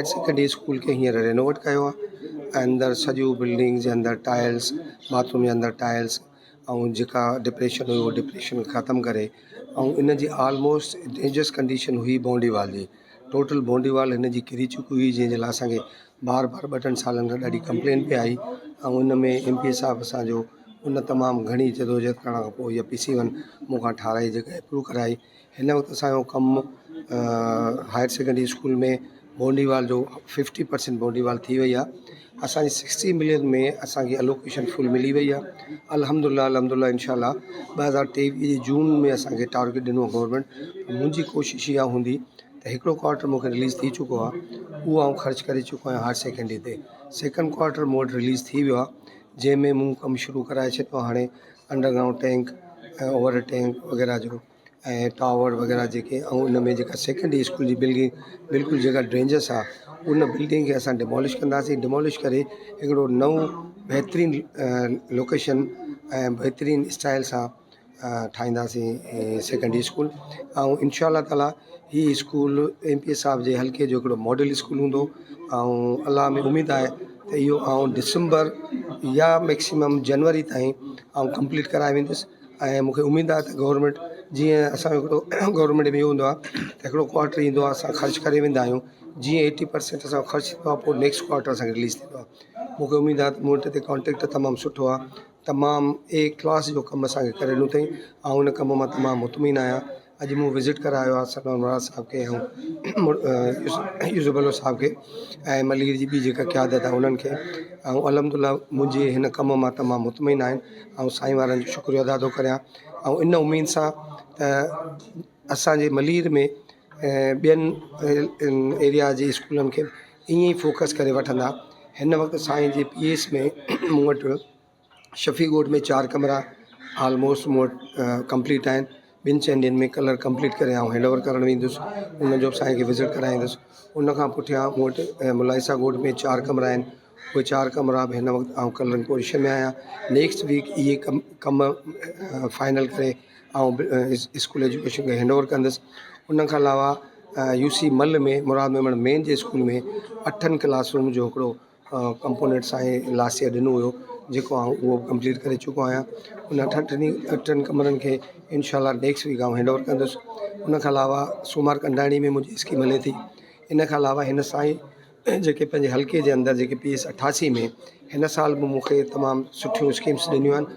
Higher secondary school کي هينئر renovate ڪيو آهي ۽ اندر سڄو بلڊنگ جي اندر ٽائلس باٿ روم جي اندر ٽائلس ۽ جيڪا ڊپريشن هئي اهو ڊپريشن ختم ڪري ۽ ان جي آلموسٽ ڊينجرس ڪنڊيشن هئي بائونڊري وال جي ٽوٽل بائونڊري وال هن جي ڪري چڪي هئي جنهن جي لاءِ اسان کي بار بار ٻه ٽن سالن کان ڏاڍي ڪمپلين پئي آئي ۽ ان ۾ ايم پي اي صاحب اسان جو ان تمام گهڻي جدوجهد ڪرڻ کان پوءِ اها پي سي ون مون کان ٺاهرائي جيڪا اپروو ڪرائي هن وقت اسان جو ڪم higher secondary school ۾ boundary wall جو ففٽي پرسينٽ بائونڊري وال ٿي وئي آهي اسانجي سڪسٽي ملين ۾ اسانکي الوڪيشن فل ملي وئي آهي الحمد لله الحمد لله انشاء الله 2023 جي جون ۾ اسانکي ٽارگيٽ ڏنو گورنمينٽ منهنجي ڪوشش اها هوندي ته هڪڙو ڪوارٽر مونکي رليز ٿي چڪو آهي اهو آئون خرچ ڪري چڪو آهيان هائر سيڪنڊري تي سيڪنڊ ڪوارٽر مون وٽ رليز ٿي ويو آهي جنهن ۾ مون ڪم شروع ڪرائي ڇڏيو آهي هاڻي under ground tank ۽ over tank وغيره جو ۽ ٽاور وغيره جيڪي ۽ ان ۾ جيڪا سيڪنڊري اسڪول جي بلڊنگ بلڪل جيڪا ڊينجرس آهي ان بلڊنگ کي اسان ڊمالش ڪنداسين ڊمالش ڪري هڪڙو نئون بهترين لوڪيشن ۽ بهترين اسٽائل سان ٺاهينداسين سيڪنڊري اسڪول ۽ انشاء الله تعاليٰ هي اسڪول ايم پي اي صاحب جي حلقي جو هڪڙو ماڊل اسڪول هوندو ۽ الله ۾ اميد آهي ته اهو آئون ڊسمبر يا ميڪسيمم جنوري تائين آئون ڪمپليٽ ڪرائي ويندس ۽ مون کي اميد آهي ته گورنمينٽ جيئن اسان جو هڪڙو گورنمينٽ ۾ اهو هوندو آهي ته هڪڙو ڪوارٽر ايندو آهي اسان خرچ ڪري ويندا آهيون جيئن ايٽي پرسينٽ اسان جو خرچ ٿيندو آهي پوءِ نيڪسٽ ڪوارٽر اسان کي رليز ٿيندو آهي مون کي اميد آهي ته مون وٽ هتي ڪانٽريڪٽ تمام سٺو آهي تمام اي ڪلاس جو ڪم اسان کي ڪري ڏنو اٿئي آئون ان ڪم مان تمام مطمئن آهيان اڄ مون وزٽ ڪرايو آهي سلمان مراد صاحب کي ۽ يوسف بلوچ صاحب کي ۽ ملير جي ٻي جيڪا قيادت آهي انهن کي ۽ الحمد لله منهنجي هن ڪم مان تمام مطمئن آهن ۽ سائين وارن جو شڪريو ادا ٿو ڪريان ۽ ان اميد سان ته اسانجي ملير ۾ ٻين ايريا جي اسڪولن کي ائين ئي فوڪس ڪري وٺندا هن وقت سائين جي پي ايس ۾ مون وٽ شفيع ڳوٺ ۾ چار ڪمرا آلموسٽ مون وٽ ڪمپليٽ آهن ٻن چئن ڏينهن ۾ ڪلر ڪمپليٽ ڪري آئون هينڊ اوور ڪرڻ ويندس ان جو به سائين کي وزٽ ڪرائيندس ان کان پٺيان مون وٽ ملائيسا ڳوٺ ۾ چار ڪمرا آهن اهي چار ڪمرا به هن وقت آئون ڪلرنگ پوزيشن ۾ آهيان نيڪسٽ ويڪ اهي ڪم ڪم فائنل ڪري آئون اسڪول ايجوڪيشن کي هينڊ اوور ڪندس ان کان علاوه يو سي مل ۾ مراد ميمڻ مين جي اسڪول ۾ اٺن ڪلاس روم جو هڪڙو ڪمپونينٽ سائين لاسٽ ايئر ڏنو هيو جيڪو آئون اهو به ڪمپليٽ ڪري چڪو آهيان ان اٺن ٽنهي اٺن ڪمرن کي انشاء الله نيڪسٽ ويڪ آئون هينڊ اوور ڪندس ان کان علاوه سومار ڪنڊاڻي ۾ منهنجي اسڪيم هلي ٿي ان کان علاوه هن سائين جيڪي پنهنجي حلقي جي اندر جيڪي پي ايس 88 ۾ هن سال به مون کي تمام سٺيون اسڪيمس ڏنيون آهن.